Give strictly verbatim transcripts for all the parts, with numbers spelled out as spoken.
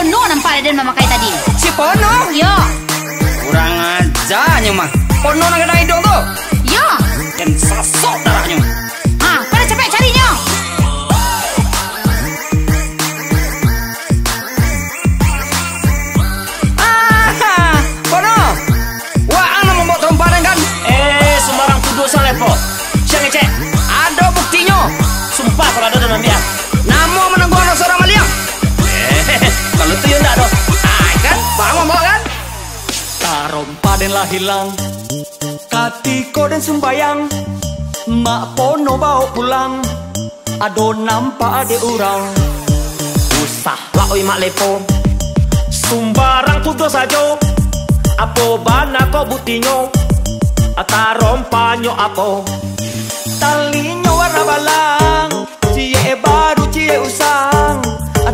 Pono nampak Raden mamakai tadi. Si Pono? Yo. Kurang aja nyo mah. Pono nan gadang iduang tu. Yo. Ken sasok darahnyo. Ha, pada capek cari nyo. Ah, Pono. Waang nan mambaok tarompa den kan? Eh, sumbarang tuduah salah, Po. Sia ngecek. Ado buktinyo. Sumpah kalau ado den ambiak. Namo manangguang doso urang maliang? Eh, kalau tu yo ndak doh. Ah, kan? Paham ambo kan? Tarompa den lah hilang. Katiko den sumbayang, Mak Pono baok pulang. Ado nampak dek urang. Usah lah oi Mak Lepo. Sumbarang tuduah sajo. Apo bana ko buktinyo? Tarompanyo apo? Talinyo warna balang, ciek baru ciek usang.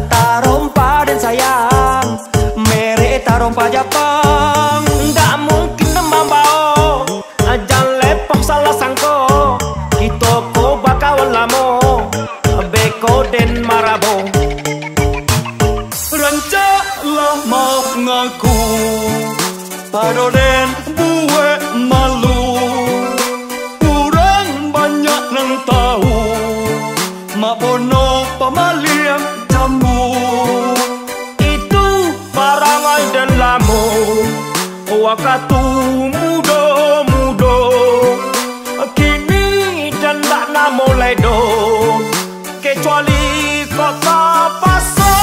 Tarompa den sayang, merek tarompa Japang. Ndak mungkin den mambaok. Jan Lepo salah sangko, kito ko bakawan lamo, beko den marabo. Rancak lah maaf ngaku, pado den buek malu. Urang banyak nan tau, Mak Pono pamaliang jambu. Itu parangai den lamo, wakatu mudo-mudo. Kini den ndak namo lai doh, kecuali kok tapakso.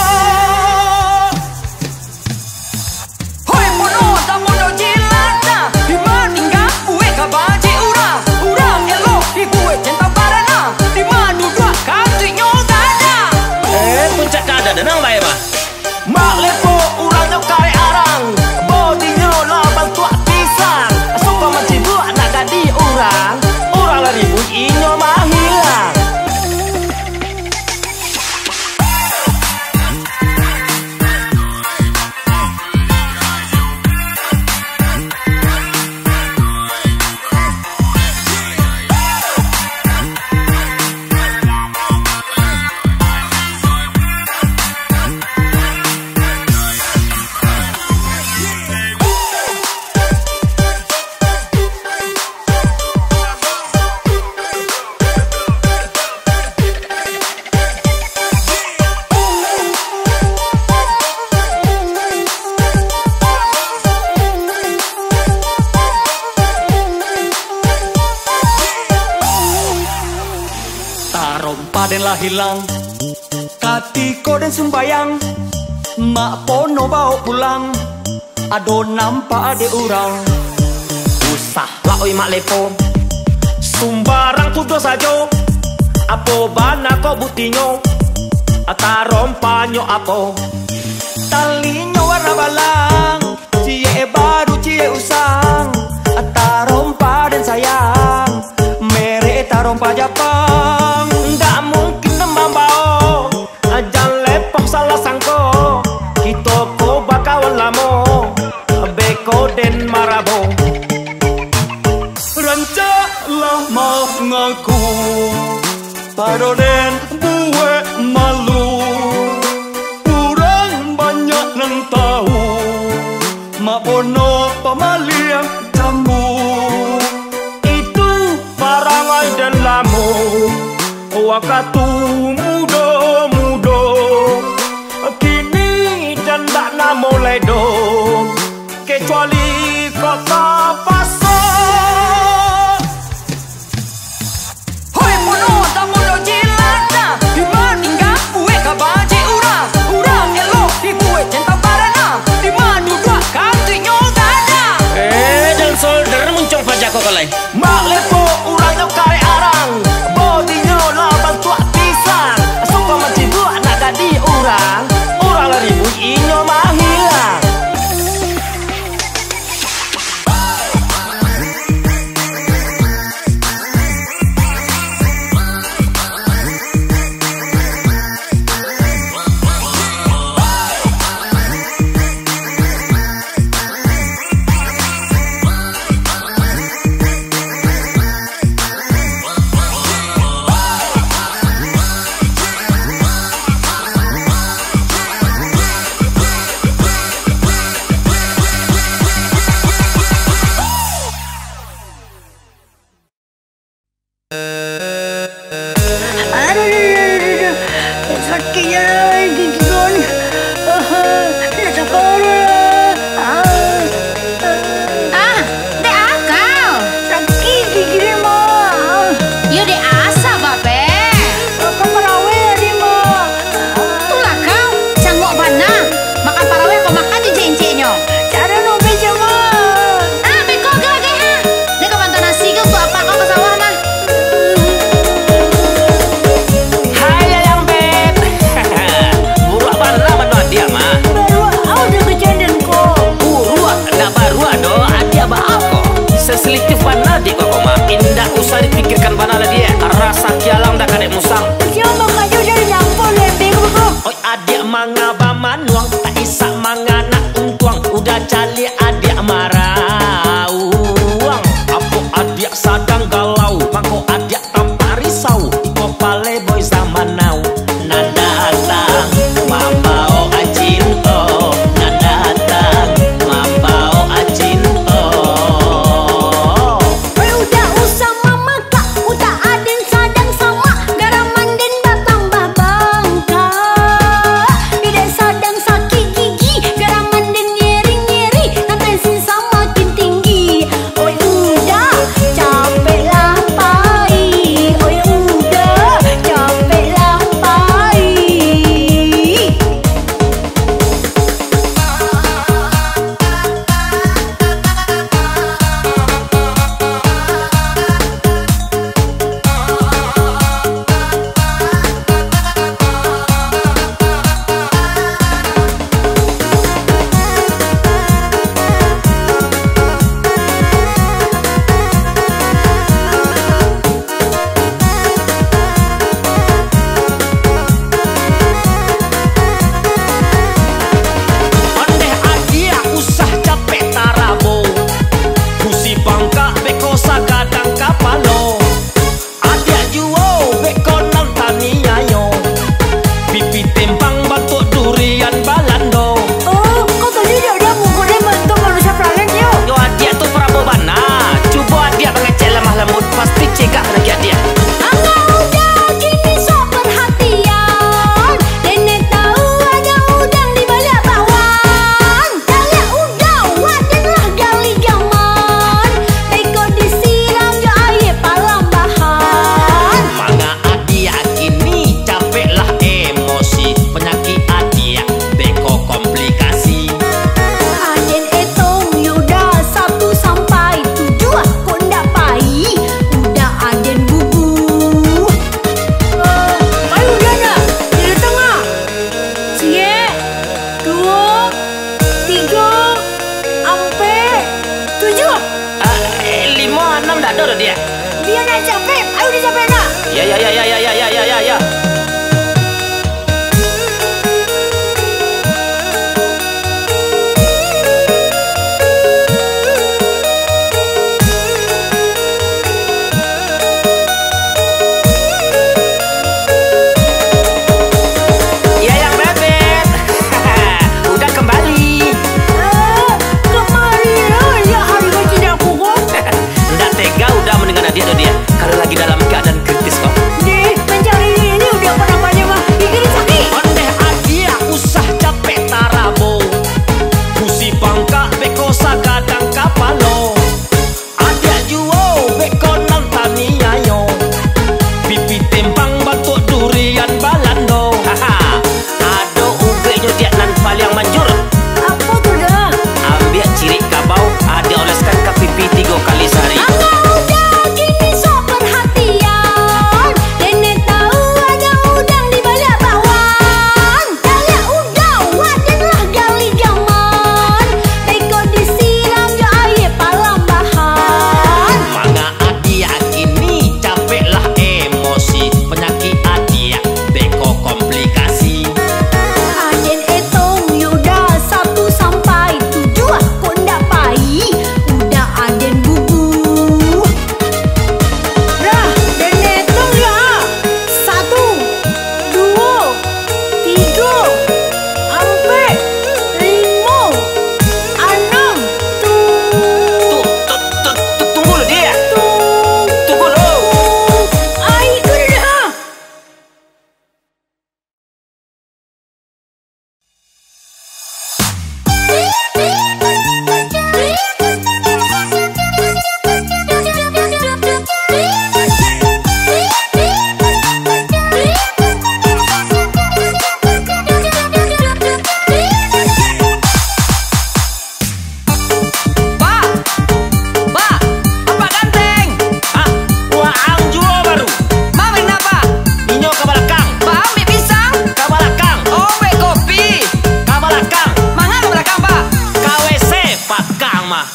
Hoi Pono, tamudo jilatna, dima tingga buek ka bajik urang. Urang elok dibuek centang barana, dima duduak katuiknyo gadang. Eh, puncak ka ado denang bae mah. Mak Lepo urangnyo karek arang, bodinyo lah bantuak pisang. Suko mancibuak nak jadi urang, urang lah ribuik inyo mahilang. Tarompa den lah hilang, katiko den sumbayang, Mak Pono baok pulang. Ado nampak dek urang. Usah lah oi Mak Lepo, sumbarang tuduah sajo. Apo bana ko buktinyo? Tarompanyo apo? Talinyo warna balang, ciek baru ciek usang. Tarompa den sayang, merek tarompa Japang. Ndak mungkin den mambaok. Jan Lepo salah sangko, kito ko bakawan lamo, beko den marabo. Rancak lah maaf ngaku, pado den buek malu. Urang banyak nan tau, Mak Pono pamaliang jambu. Itu parangai den lamo, wakatu mudo-mudo. Kini den ndak namo lai doh, kecuali kok tapakso. Hoi Pono, tamudo jilatna, dima tingga buek ka bajik urang. Urang elok dibuek centang barana, dima duduak katuiknyo gadang. Eh, jan solder muncuang paja ko kalai. Mak Lepo urangnyo karek arang, bodinyo lah bantuak pisang. Suko mancibuak nak jadi urang, urang lah ribuik inyo mahilang. Caliak adiak marauang, apo adiak sadang galau, mangko adiak tampak risau, iko playboy zaman now. Nan datang mambaok cinto, nan datang mambaok cinto. Oi, udah usah mamakak, utak aden sadang samak, garaman den batambah bangkak. Bibia sadang sakik gigi, garaman den nyeri-nyeri, nan tensi samakin tinggi. Oi udah, capeklah pai. Oi udah, capeklah pai. Ondeh adiak usah capek tarabo, busi bangkak beko sagadang kapalo. Adiak juo beko nan taniayo, pipi tembang bantuak durian Balando. Oh, kau tadi dak ada muko dia bantuak manusia planet yo? Yo adiak tu parabo bana. Cubo adiak mangecek lamah lambuik, pasti cegak panyakik adiak. Angau dah kini sok perhatian, nenek tahu ada udang di baliak bakwan. Caliak udau, aden lah gali gaman, beko disiram jo aia palambahan. Manga adiak kini capeklah emosi, panyakik adiak beko komplikasi. Aden etong yo dah satu sampai tujuah, kok ndak pai, udah aden gugu. Eh, pai udah ndak? Di tangah. Ciek, duo, tigo, ampek, tujuah. Ah, eh, limo, anam dak ado doh, Diak. Bia nak capek, ayo dicapek nak. Ya, ya, ya. Ya, yang bebet. Udah kembali. Eh, kembali lah, ya, hari gaji aku, kok. Ndak tega udah mendengar dia tu, dia. Kalau lagi dalam keadaan kritis, kok. Deh, mencari ini udah apa namanya, mah? Gigi sakit. Ondeh adiak usah capek tarabo. Busi bangkak beko sagadang kapalo. Adiak juo beko nan taniayo, pipi tembang bantuak durian Balando. Haha, ado ubeknyo diak nan paliang manjur. Apo tu dah? Ambiak cirik kabau, adiak oleskan ka pipi tigo kali sahari. Angau dah kini sok perhatian, nenek tahu ada udang di baliak bakwan. Caliak udau, aden lah gali gaman, beko disiram jo aia palambahan. Manga adiak kini capeklah emosi, panyakik adiak beko komplikasi. Aden etong yo dah satu sampai tujuah, kok ndak pai, udah aden gugu. Dah, den etong yo, ah. Satu, duo, tigo, ampek, limo, anam, tu- Tu- tu- tu- tu- tunggu lu, Diak. Tung- Tunggu lu. Ai, tu dah, ah. Ba! Ba! Apak ganteng! Hah? Waang juo baru. Ma mainan, Ba? Inyo ka balakang. Ba ambiak pisang? Ka balakang. Ombek kopi? Ka balakang. Manga ka balakang, Ba? Ka W C pakang mah.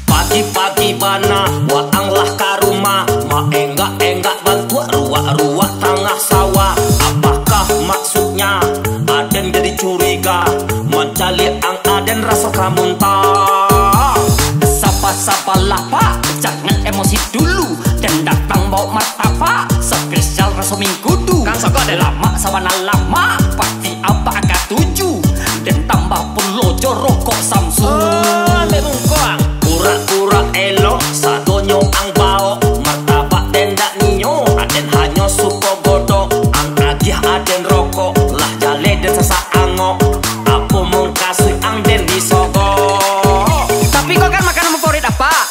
Pagi-pagi bana, waang lah ka rumah. Maenggak-enggak bantuak ruak-ruak tangah sawah. Apakah maksudnya? Aden jadi curiga. Mancaliak ang aden raso ka muntah. Alah, Pak, jangan emosi dulu. Den datang bawa martabak, spesial raso mingkudu. Kan sokok den. Lamak sabana lamak, pasti Apak katuju. Den tambah pulo jo rokok Samsu. Oh, ambiak mungko ang. Pura-pura elok, sadonyo ang baok. Martabak den dak nio, aden hanyo suko godok. Ang agiah aden rokok, lah jaleh den sasak angok. Apo mungkasuik ang den disogok. Tapi ko kan makanan favorit Apak.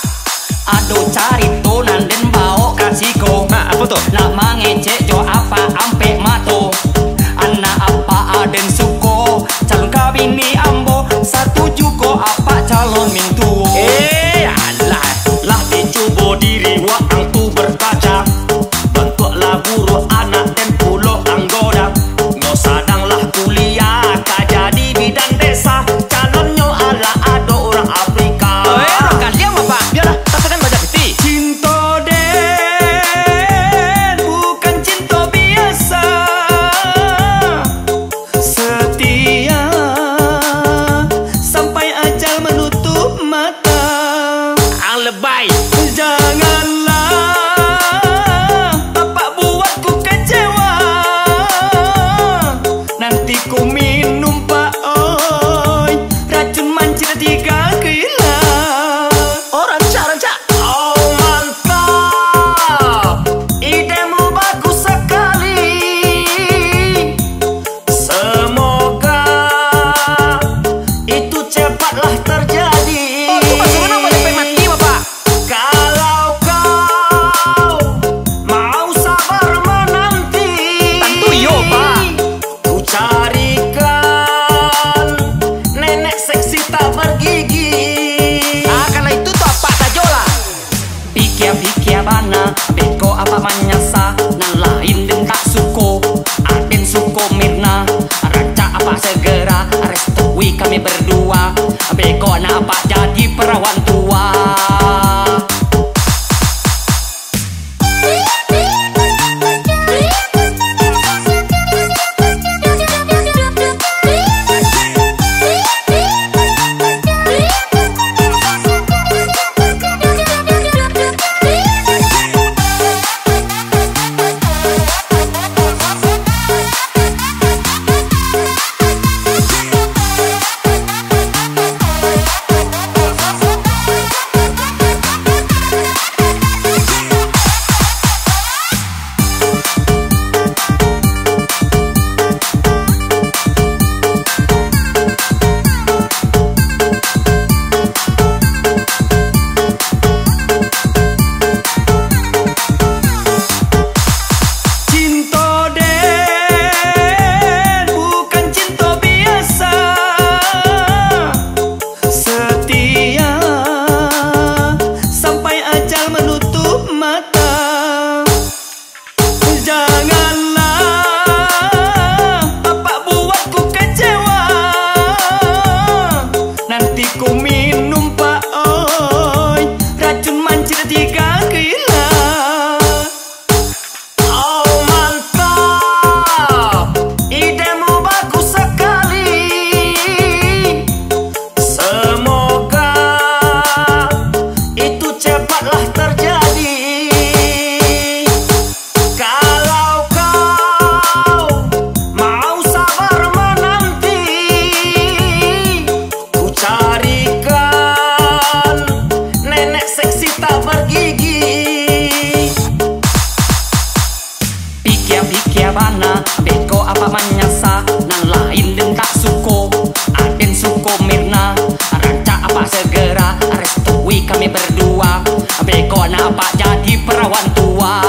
Ado carito nan den baok ka siko. Ha, apo tu? Nak mangecek jo Apak ampek mato. Anak Apak aden suko, calon ka bini ambo. Satuju ko Apak calon mintuo? Eh, alah. Lah dicubo diri waang tu berkaca. Bantuak lah buruak anak den pulo ang goda. Nyo sadang lah kuliah ka jadi bidan desa. Calonnyo alah ado urang Afrika. Eh, urang kaliang, Apak. Bialah, tapi kan banyak piti. Cinto den bukan cinto biasa. Setia sampai ajal menutup mata. Ang lebay. Janganlah Apak buat ku kecewa. Nanti ku minum, Pak, oi, racun mancit tiga gila. Oh, rancak, rancak. Oh, mantap. Idemu bagus sekali. Semoga itu cepatlah terjadi. Oh, tu pasurunan boleh pai mati, Bapak. Kalau kau mau sabar menanti, tantu iyo, Pak. Ku carikan nenek seksi tak bergigi. Ah, kalau itu tu Apak sajolah. Pikia-pikia bana, beko Apak manyasa, nan lain den tak suko, aden suko Mirna, rancak Apak segera restui kami berdua, beko nak Apak jadi perawan tua. Cinto den bukan cinto biasa. Setia sampai ajal menutup mata. Janganlah Apak buat ku kecewa. Nanti ku minum, Pak, oi, racun mancit tiga gila. Oh, mantap. Idemu bagus sekali. Semoga itu cepatlah terjadi. Kalau kau mau sabar menanti, ku carikan nenek seksi tak bergigi. Pikia-pikia bana, beko Apak manyasa, nan lain den tak suko, aden suko Mirna, rancak Apak segera restui kami berdua, beko nak Apak jadi perawan tua.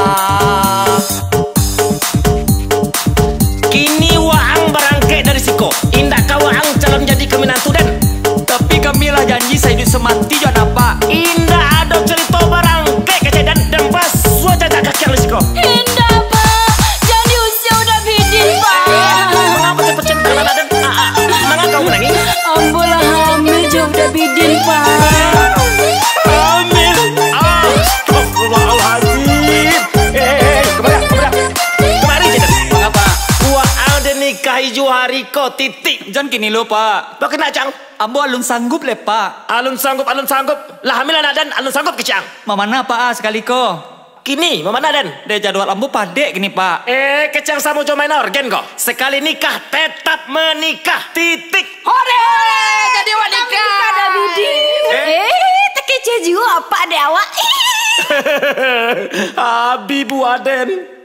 Kini waang barangkek dari siko. Indak ka waang calon jadi kaminantu den. Tapi kami lah janji saiduik samati jo anak Apak. Indak ado carito barangkek kecek den, den pasuo cacak kaki ang di siko. Indak, Pak. Jan diusia Uda Bidin, Pak. Mangapa cepat-cepat anak den? Ah, ah, mangapa kau manangih? Ambo lah hamil jo Uda Bidin, Pak. Ko titik. Jan kini lo, Pak. Baa kecek ang? Ambo alun sanggup lai, Pak. Alun sanggup, alun sanggup. Lah, ambiaklah anak den, alun sanggup kecek ang. Mamana, Pak, ah, sakali ko? Kini, mamana den? Dek jadwal ambo padek kini, Pak. Eh, kecek ang samo jo main orgen ko. Sakali nikah, tetap menikah. Titik. Hore! Jadi awak nikah. Nikah dah, Budi. Eh? Eh, takecek juo apak dek awak. Abi buah den.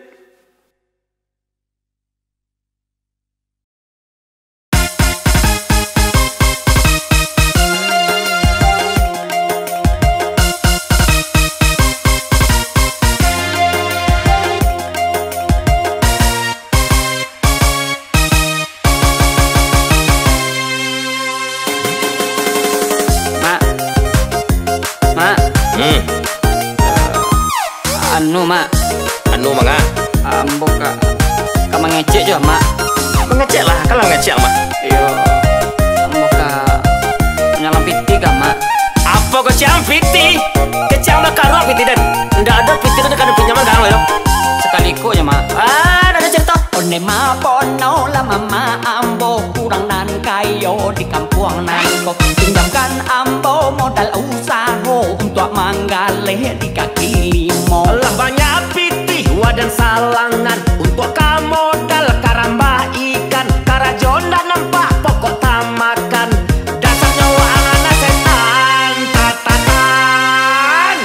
Mak. Mak. Hmm. Anu, Mak. Anu, manga? Ambo ka, ka mangecek juo, Mak. Mangecek lah, kalau mangecek, Mak. Iyo. Ambo ka manyalang pitih ka, Mak. Apo kecek ang pitih? Kecek ang bakaruang pitih den. Ndak ado pitih den ka pinjaman ka ang lai doh. Sakali ko nyo, Mak. Ah, ndak ado carito. One ma pono lah mama ambo, urang nan kayo di kampuang nan ko. Pinjamkan ambo modal usaho untuak manggaleh di kaki limo. Lah banyak pitih waden salangan, untuak ka modal karambah ikan, karajo ndak nampak pokok tamakan. Dasarnyo waang anak setan, tatatan.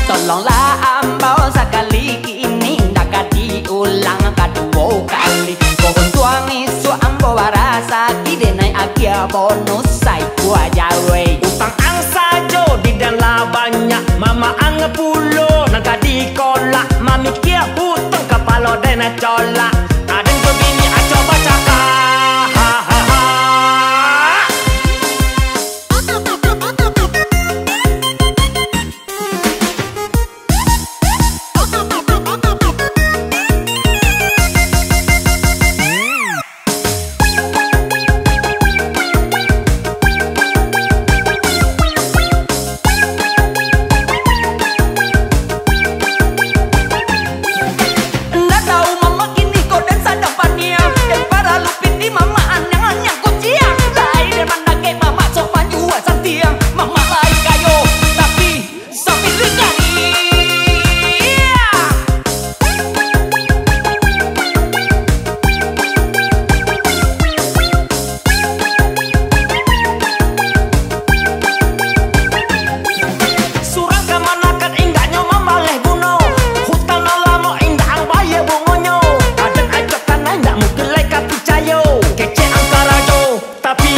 Tolonglah ambo sakali ini, ndak ka diulang kaduo kali. Ko untuang isuak ambo barasaki, dek naiak agiah bonus saikua jawei. Utang ang sajo di den lah banyak, mama ang pulo nan ka dikolak, mamikia utang kapalo den colak. Aden jo bini aco bacakak. Ha, ha, ha. Ndak tahu mama kini ko den sadang paniang. Den paralu pitih mama anyang-anyang kuciang. Lai den mandakek mama sok manjua santiang. Mama lai kayo, tapi sabilillahi. Surang kamanakan indaknyo mambaleh guno. Hutang nan lamo indak ang bayia bungonyo. Aden acok tanah indak mungkin lai ka picayo. Kecek ang karajo, tapi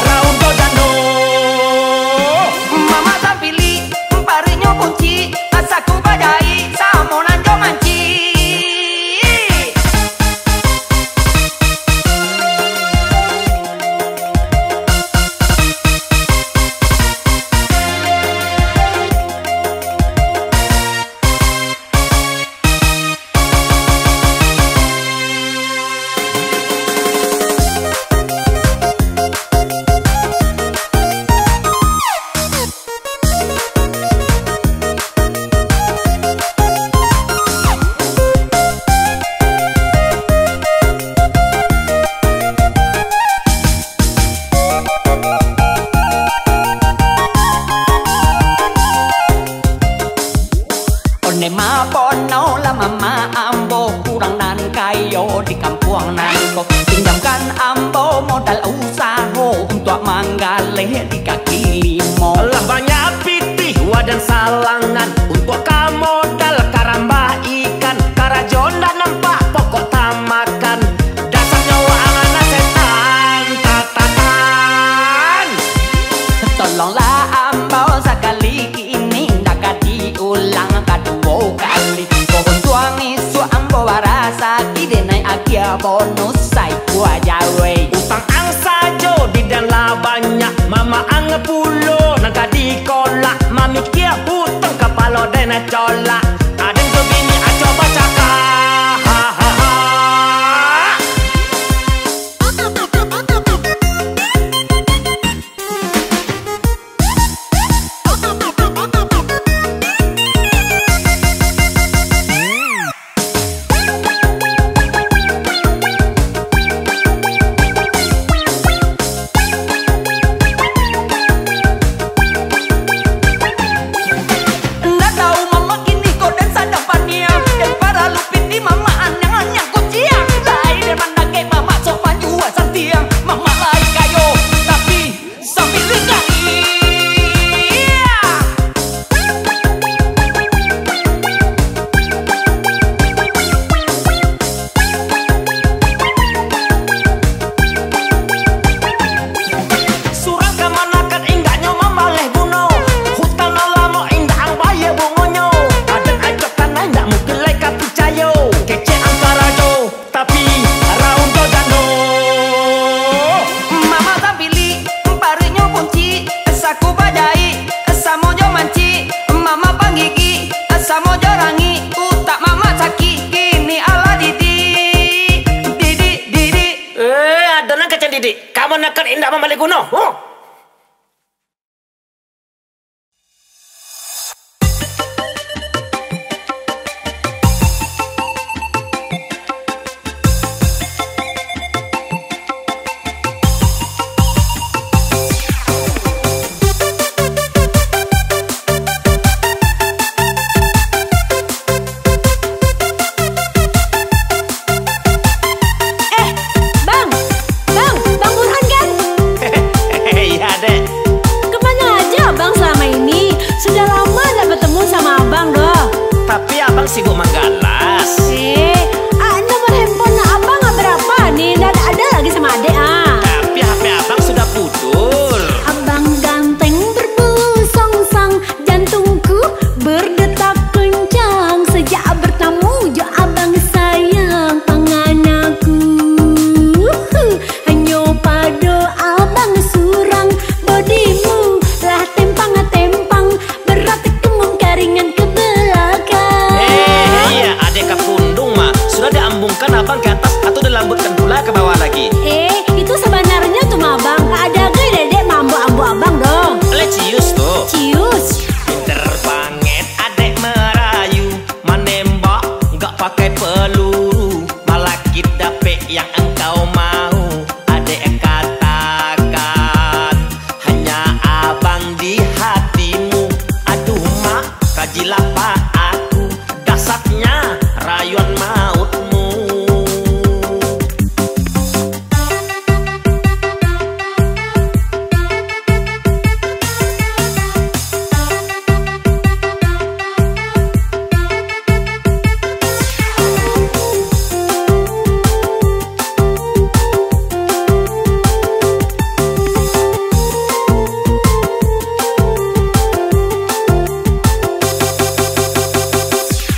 raun jo jando. Mama tampili, paruiknyo kunci, asa ku bajai, samo nan jo manci. One ma pono lah mama ambo, urang nan kayo di kampuang nan ko. Pinjamkan ambo modal usaho untuak manggaleh di kaki limo. Lah banyak pitih waden salangan, untuak ka modal karambah ikan, karajo ndak nampak pokok tamakan. Dasarnyo waang anak setan, tatatan. Tolonglah ambo sakali ini, ndak ka diulang kaduo kali. Ko untuang isuak ambo barasaki, dek naiak agiah bonus saikua jawei. Utang ang sajo di den lah banyak, mama ang pulo nan ka dikolak, mamikia utang kapalo den colak. Aden jo bini aco bacakak. Ha, ha, ha. Baliak guno, huh? Eh, Bang! Bang! Bang Burhan, kan? Iya, Dek. Kemana aja Abang selama ini? Sudah lama nggak bertemu sama Abang, doh. Tapi Abang sibuk manggalas. Eh, ah, nomor handphone Abang berapa nih? Nggak ada lagi sama Adek, ah. Tapi H P Abang sudah putus. Abang ganteng berbulu songsang, jantungku berdetak kencang sejak bertamu jo Abang sayang pangan aku. Hanyo pado Abang surang, bodimu lah tempang-tempang, berat kemungkaringan ke belakang. Eh, iya, Adek ka pundung mah. Sudah diambungkan Abang ke atas, atau dilambutkan pula ke bawah lagi? Eh, itu sabanarnyo tu mah, Bang. Nggak ada gai Dedek maambuk-ambuk Abang doh. Alah, cius tu. Cius. Pinter banget Adek merayu, manembak nggak pakai peluru, malah kit dapek yang engkau mau. Adek katakan, hanya Abang di hatimu. Aduh, Mak, kaji lapak aku, dahsyatnya rayuan mautmu.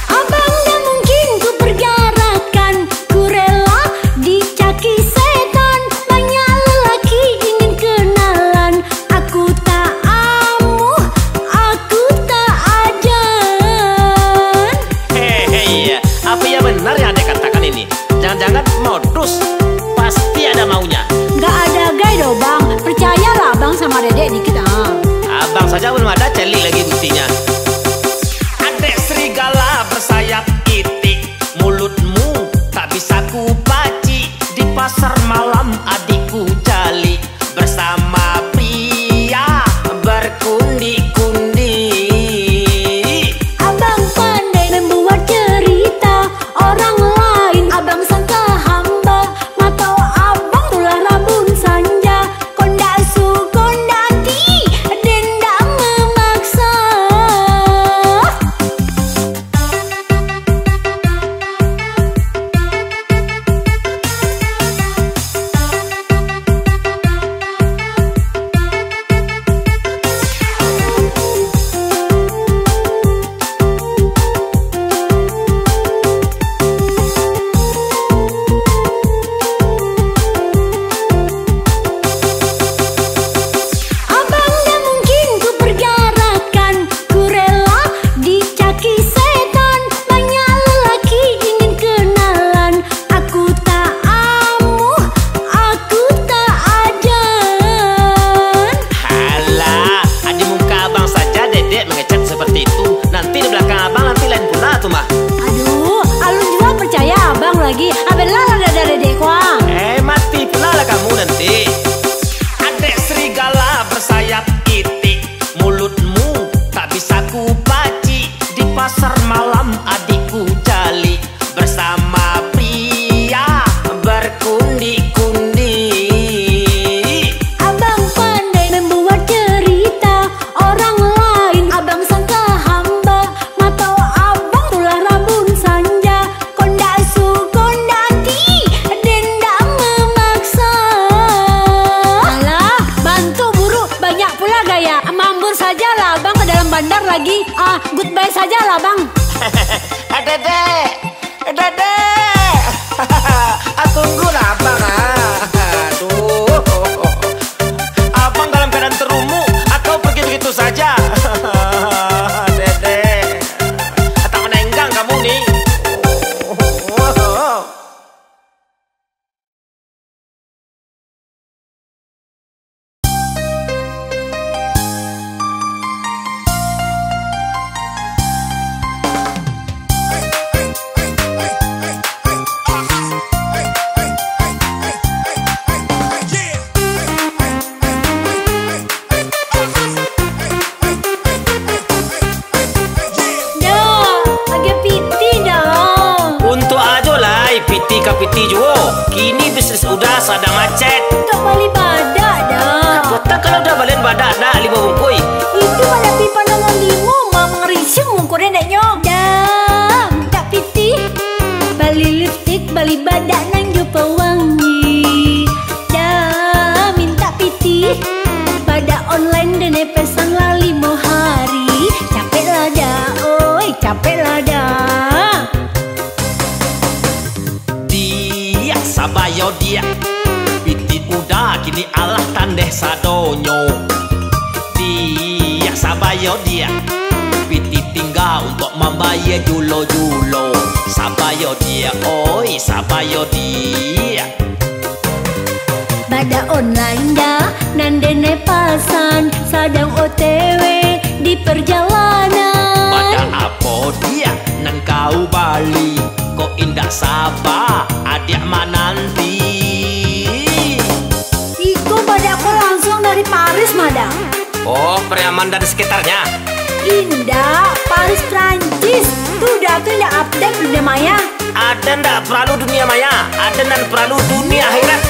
Abang dah mungkin ku pergarakan, ku rela dicaki setan. Banyak lelaki ingin kenalan, aku tak amuh, aku tak ajan. Hehe, iya. Apa iya benar yang Adek katakan ini? Jangan-jangan modus. Pasti ada maunya. Nggak ada gai doh, Bang. Percayalah Abang sama Dedek dikit, ah. Abang saja belum ada, caliak lagi buktinya. Adek serigala bersayap itik, mulutmu tak bisa ku pacik. Di pasar malam adikku caliak, bersama pria berkundik-kundik. Abang pandai membuat cerita, orang lain Abang sangka hamba. Mato Abang tu lah rabun sanja, kondak su kondak ti, den dak memaksa. Abang dah mungkin ku pergarakan, ku rela dicaki setan. Banyak lelaki ingin kenalan, aku tak amuh, aku tak ajan. Halah, di muka Abang saja Dedek mengecek seperti itu. Nanti di belakang Abang nanti lain pula tu mah. Aduh, alun jua percaya Abang lagi. Abelah lah dada Dedek ko ah. Eh, mati pula lah kamu nanti. Adek serigala bersayap itik, mulutmu tak bisa ku pacik. Di pasar malam adikku caliak, bersama pria berkundik-kundik. Abang pandai membuat cerita, orang lain Abang sangka hamba. Mato Abang tu lah rabun sanja, kondak su kondak ti, den dak memaksa. Alah, bantu buruk, banyak pula gaya. Mambur sajalah Abang ke dalam bandar lagi. Ah, goodbye sajalah, Bang. Eh, Dedek! Eh, Dedek! Ah, tunggulah Abang, ah. Aduh. Abang dalam keadaan terumuk, ah, kau pergi begitu saja. Dedek. Tak menenggang kamu ni. Ka pitih juo, kini bisnis Uda sadang macet. Untuak bali badak, Da. Apo tak kalau Uda balian badak, Da, limo bungkuih? Itu badak pipa nomor limo, mah, mangarisiang mungkuran, Da, nyo. Da, mintak pitih. Bali lipstik, bali badak nan jo pawangi. Da, mintak pitih. Badak online den pesan lah limo hari. Capeklah, Da, oi, capeklah, Da. Diak, sabayo diak, pitih Uda kini alah tandeh sadonyo. Diak, sabayo diak, pitih tingga untuak mambayia julo-julo. Sabayo diak, oi, sabayo diak. Badak online, Da, nan den pesan, sadang O T W di perjalanan. Badak apo diak nan kau bali? Kok indak saba adiak mananti? Iko badak ko langsuang dari Paris, mah, Da. Oh, Pariaman dan sekitarnya? Indak, Paris, Prancis. Tu, Da, tu indak update dunia maya. Aden ndak paralu dunia maya, aden nan paralu dunia akhirat.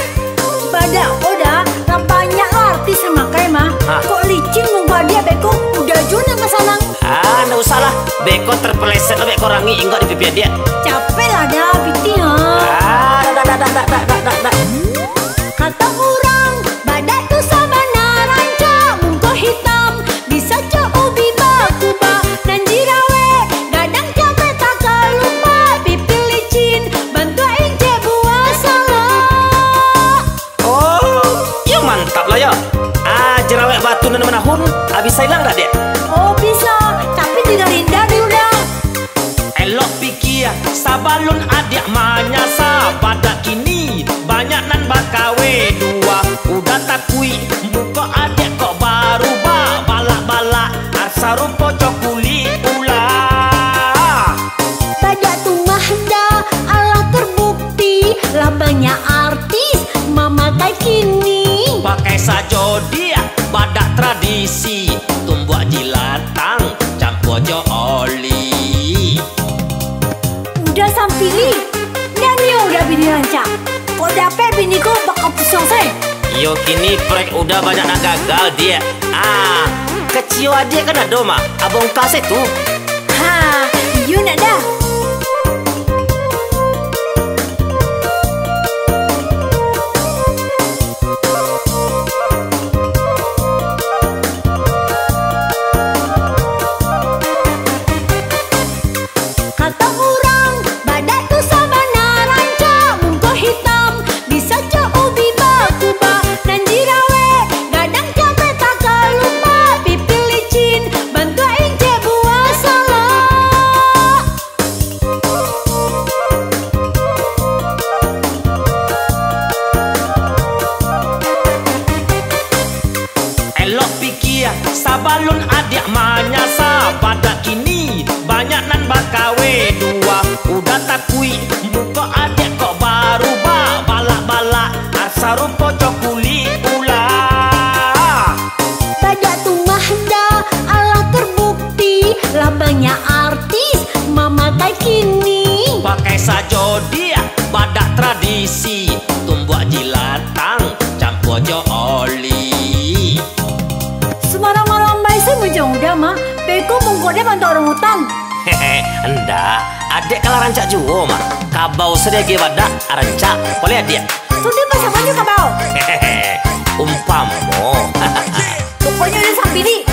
Badak ko, Da, lah banyak lah artis nan makai, mah. Ha. Kok licin mungko adiak beko, Uda juo nan ka sanang. Ah, ndak usah lah. Beko terpeleset lah, beko rangik inggok di pipi adiak. Capeklah, Da, pitih, ha. Ah, dak, dak, dak. Kato urang, badak tu sabana rancak, mungko hitam, bisa cok ubi bakubak, nan jirawek, gadang capek tak kalupa, pipi licin, bantuak incek buah salak. Oh, iyo mantap lah yo. Ah, jerawek batu nan manahun, ah, bisa ilang dak, Dek? Oh, bisa, tapi di garinda dulu dah. Elok pikia sabalun adiak manyasa, badak kini banyak nan bakawe dua. Udah takuik muko adiak kok barubah, balak-balak, ah, sarupo cokuli ulah. Badak tu mah dah alah terbukti, lah banyak artis mamakai kini. Pakai sajo diak badak tradisi, tumbuak jilatang campua jo oli. Udah sampili, ndak nio udah bini rancak. Kok dapek bini ko bakapusuang se? Iyo, kini proyek Uda banyak nan gagal, Diak. Ah, kaciyo adiak kan ado, Mak. Abongka se tu. Ha, iyo nak dah. Kato urang, badak tu sabana rancak, muko hitam, bisa cok ubi bakubak, nan jirawek, gadang capek tak kalupa, pipi licin, bantuak incek buah salak. Elok pikia sabalun adiak manyasa, badak kini banyak nan bakawe dua. Udah takuik muko adiak kok barubah, balak-balak, ah, sarupo cokuli ulah. Badak tu mah dah alah terbukti, lah banyak artis mamakai kini. Pakai sajo diak badak tradisi, tumbuak jilatang campua jo oli. Sumarang malambai se mujang Uda mah, beko mungko diak bantuak orangutan. Hehe, ndak. Adiak kalah rancak juo mah. Kabau sadege badak, rancak. Boleh adiak? Tu diak basamo jo kabau. Umpamo. Pokoknyo Uda sampili.